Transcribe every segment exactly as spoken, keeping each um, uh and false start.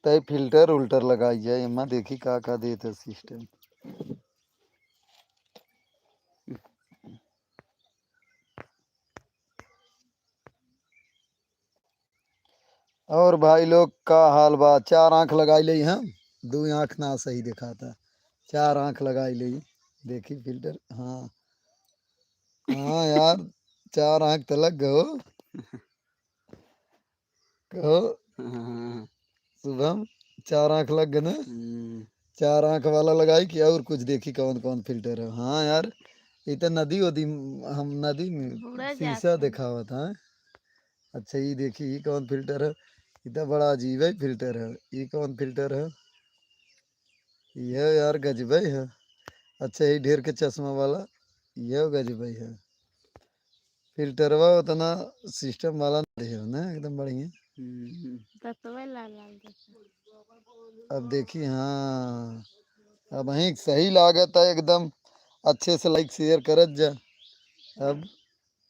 चाहे फिल्टर उल्टर लगाई जाए, एमा देखी का का देत है सिस्टम। और भाई लोग का हाल बा? चार आँख लगाई लेई हम, दुइ आँख ना सही देखाता, चार आँख लगाई लेई। देखी फिल्टर, हाँ, हाँ यार, चार आँख त लग गो। कहो, हाँ। शुभम, चार आँख लग गए ना? हम्म। चार आँख वाला लगाई कि और कुछ देखी कौन कौन फिल्टर है। हाँ यार, ई त नदी उदी, हम नदी में बूड़ा शीशा जाता। देखावत है। अच्छा, ई देखी, ई कौन फिल्टर है? ई त बड़ा अजीब है फिल्टर है। ई कौन फिल्टर है? ये यार गजबे है। अच्छा, ये ढेर के चश्मा वाला, ये गजबे है। फिल्टरवा उतना सिस्टम वाला ना रहे हो ना, एकदम बढ़िया। हम्म। तत्वे लाल लाल जैसा। अब देखी, हाँ, अब वहीं सही लागत है एकदम। अच्छे से लाइक शेयर करत जा। अब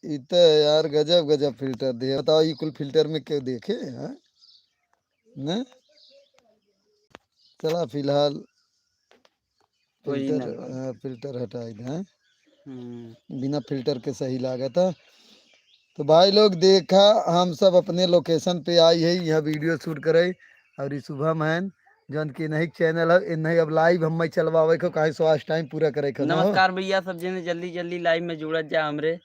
ई त यार गजब गजब फिल्टर दे। बताओ, ई कुल फिल्टर में क्यों देखे, हाँ? न? चला फिलहाल कोई फिल्टर, ना। हाँ, फिल्टर हटाई दे, हाँ? हम्म। बिना फिल्टर के सही लागत है। तो भाई लोग देखा, हम सब अपने लोकेशन पे आई है, यहाँ वीडियो शूट करे, और ई शुभम है, जौन कि इन्हीं चैनल है, इन्हीं अब लाइव हम चलवावे को, काहे सो आज टाइम पूरा करे को ना हो। नमस्कार भैया, सब जने जल्दी जल्दी लाइव में जुड़त जा हमरे।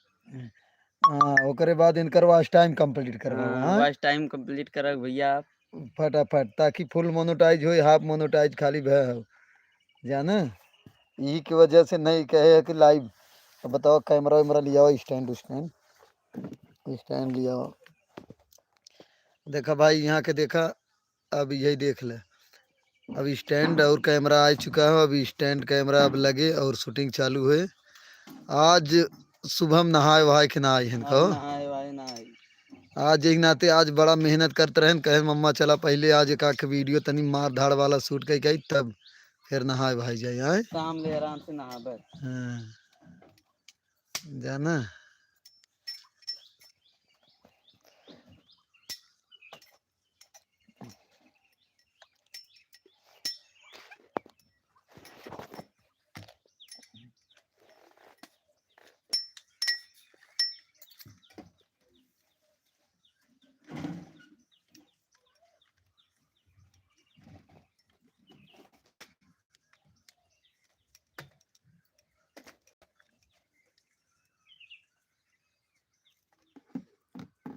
हाँ, ओकरे बाद इनकर वॉच टाइम कंप्लीट करवाओ, हाँ, हाँ? वॉच टाइम कंप्लीट करब भैया आप। फटाफट, ताकि फुल मोनेटाइज होई, हाफ मोनेटाइज खाली भय हो। जाना, यही की वजह से नहीं कहे है कि लाइव। अब बताओ, कैमरा वैमरा लियाओ, स्टैंड उस्टैंड, स्टैंड लियाओ। देखा भाई, यहाँ के देखा, अब यही देख ले, अब स्टैंड और कैमरा आ चुका है। अब स्टैंड कैमरा अब लगे और शूटिंग चालू है। आज शुभम नहाए वहाए के ना आए हैं, आज कहो? नहाए वहाए ना आए। आज एक नाते आज बड़ा मेहनत करत रहन, कहे, "मम्मा, चला पहले आज एक आख वीडियो तनी मार धाड़ वाला शूट कई कई, तब फिर नहाए वहाए जाए।" आए शाम ले आराम से नहाबे। हाँ। जाना।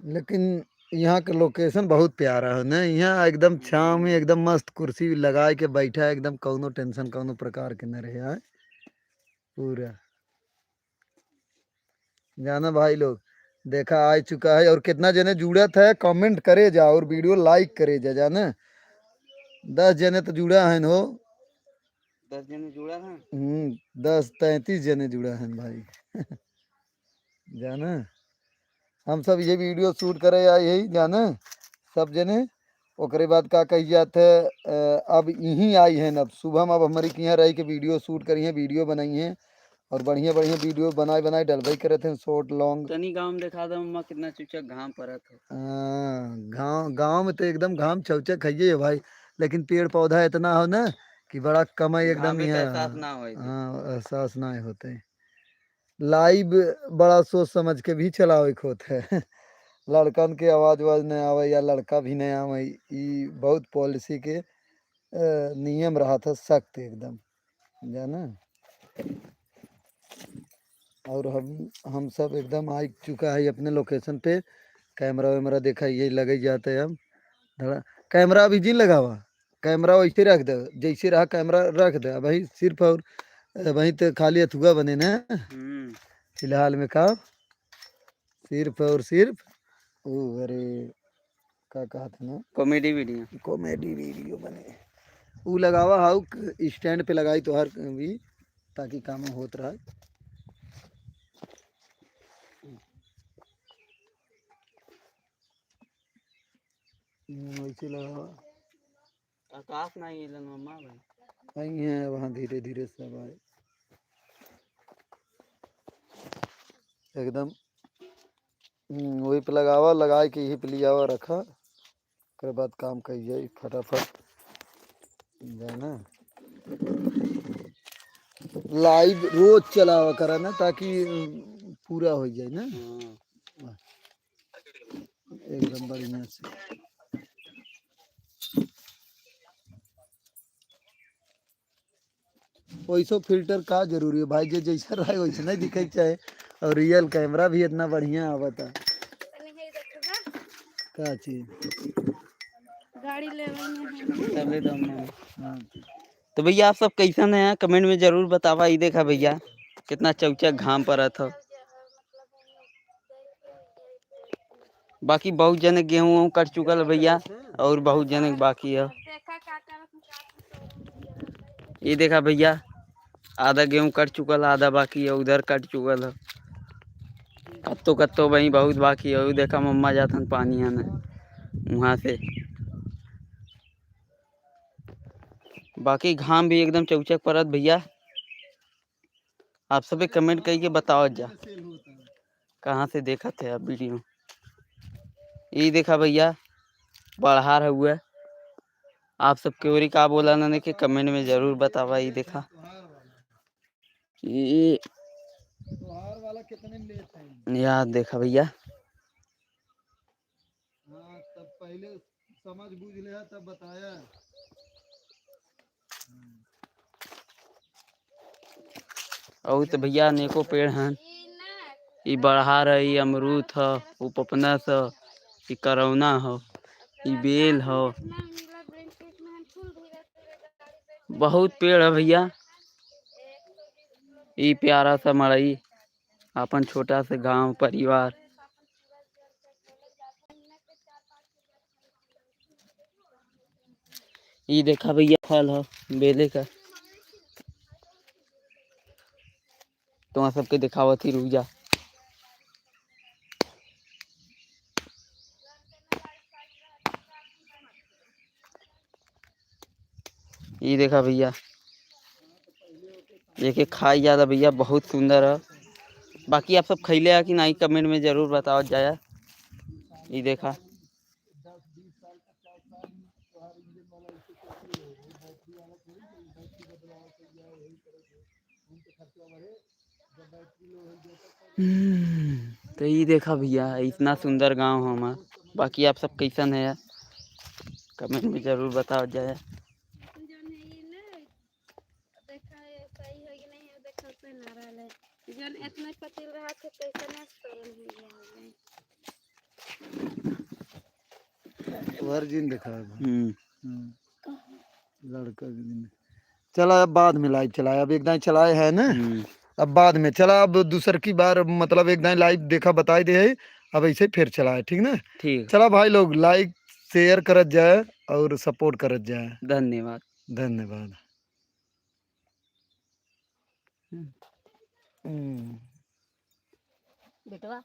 लेकिन यहाँ के लोकेशन बहुत प्यारा है ना, यहाँ एकदम छाँव में एकदम मस्त कुर्सी लगाए के बैठा है, एकदम कौनो टेंशन कौनो प्रकार के न रहे, आए पूरा। जाना भाई लोग, देखा आ चुका है, और कितना जने जुड़त है कमेंट करे जा और वीडियो लाइक करे जा, जाना दस जने तो जुड़ा है हो। दस जने जुड़ा है। हम्म, दस तैंतीस जने जुड़ा है भाई। जाना, हम सब ये वीडियो शूट करे आई है, जाना, सब जने। ओकरे बाद का कही जात है, अ, अब यहीं आई है, अब शुभम अब हमारी के यहाँ रह के वीडियो शूट करी है, वीडियो बनाई है, और बढ़िया बढ़िया वीडियो बनाए बनाए डलबई करत हैं, शॉर्ट लॉन्ग। तनी गाँव में देखा दो मम्मा, कितना चुचक घाम पड़त है। हाँ, गाँव, गाँव में तो एकदम घाम चौचक है ये भाई, लेकिन पेड़ पौधा इतना हो ना कि बड़ा कम है एकदम घामे का यहाँ। एहसास ना होए। हाँ, एहसास ना होते। लाइव बड़ा सोच समझ के भी चलावे के होत है। लड़कन के आवाज वाज नहीं आवे या लड़का भी नहीं आवे, ई बहुत पॉलिसी के, अ, नियम रहत है सख्त एकदम, जाना। और हम, हम सब एकदम आ चुका है अपने लोकेशन पे। कैमरा वैमरा देखा, ये लगे जाते हैं हम। धड़ा, कैमरा अभी जिन लगावा, कैमरा वैसे रख दे, जैसे रहा कैमरा रख दे। अबही सिर्फ और, अबही तो खाली अथुआ बने ना। हम्म। फिलहाल में का सिर्फ और सिर्फ वो, अरे, का कहत है ना, कॉमेडी वीडियो। कॉमेडी वीडियो बने। ऊ लगावा, हाउ क-, स्टैंड पे लगाई तोहार भी, ताकि काम होत रहे। हम्म, वैसे लगावा। आकाश नहीं अइलन मम्मा भाई। आई हैं वहाँ धीरे धीरे सब आए। एकदम, हम्म, वही पे लगावा, लगाए के यही पे लियावा, रखा। ओकरे बाद काम कइल जाई फटाफट। जाना। Live रोज चलावा करा ना, ताकि, उम, पूरा हो जाए ना। हाँ। एकदम बढ़िया से। वैसो filter का जरूरी है भाई, जे जैसा रहे वैसे नहीं दिखे के चाहे। और real camera भी इतना बढ़िया आवता। तनी है देखो ना। का चीज? गाड़ी लेवल में है। तबे दम में। हाँ। तो भैया, आप सब कैसन है, comment में जरूर बतावा। ई देखा भैया, कितना चौचक घाम पड़त हो। बाकी बहुत जने गेहूं वहूं कट चुकल है भैया, और बहुत जने बाकी है। ये देखा भैया, आधा गेहूं कट चुकल, आधा बाकी है, उधर कट चुकल है। कत्तो कत्तो वहीं बहुत बाकी है। वो देखा मम्मा जातन पानी आने वहां से। बाकी घाम भी एकदम चौचक परत भैया। आप सबे comment कइके बतावत जा, कहाँ से देखत है आप video। ई देखा भैया, बड़हार हउए। आप सबके ओरी का बोला ना के comment में जरूर बतावा। ई देखा, ई यार देखा भैया, हाँ, तब पहले समझ बूझ ले, तब बताया। और तो भैया अनेकों पेड़ हैं। ई बड़हार है, ई अमरूद है, ऊ पपनस है, ई करौना है, ई बेल है। बहुत पेड़ है भैया। ई प्यारा सा मड़ई, अपन छोटा सा गांव परिवार। ई देखा भैया, फल ह बेले का, तो वहाँ सबके देखावत ही, रुक जा। ई देखा भैया, एके खाई ज्यादा भैया, बहुत सुंदर है। बाकी आप सब खैले है कि नहीं, comment में जरूर बतावत जाया। ई देखा, हम्म, तो ई देखा भैया, इतना सुंदर गांव हमार। बाकी आप सब कैसन है, comment में जरूर बतावत जाया। देखा, ये सही है कि नहीं है, देखा, से ना रहल है। जौन इतना पतिल रहा थे, कैसे ना तोड़न हो गया होगा। वर्जिन देखा है। हम्म। हम्म। लड़का के दिन। चला, अब बाद में live चलाए, अब एक दाएं चलाए है ना। हम्म। अब बाद में चला, अब दूसर की बार, मतलब, एक दाएं live देखा, बताई दे है, अब ऐसे फिर चलाए, ठीक ना? ठीक। चला भाई लोग, like, share करत जाए और support करत जाए। धन्यवाद। धन्यवाद। हम्म। हम्म। बेटवा।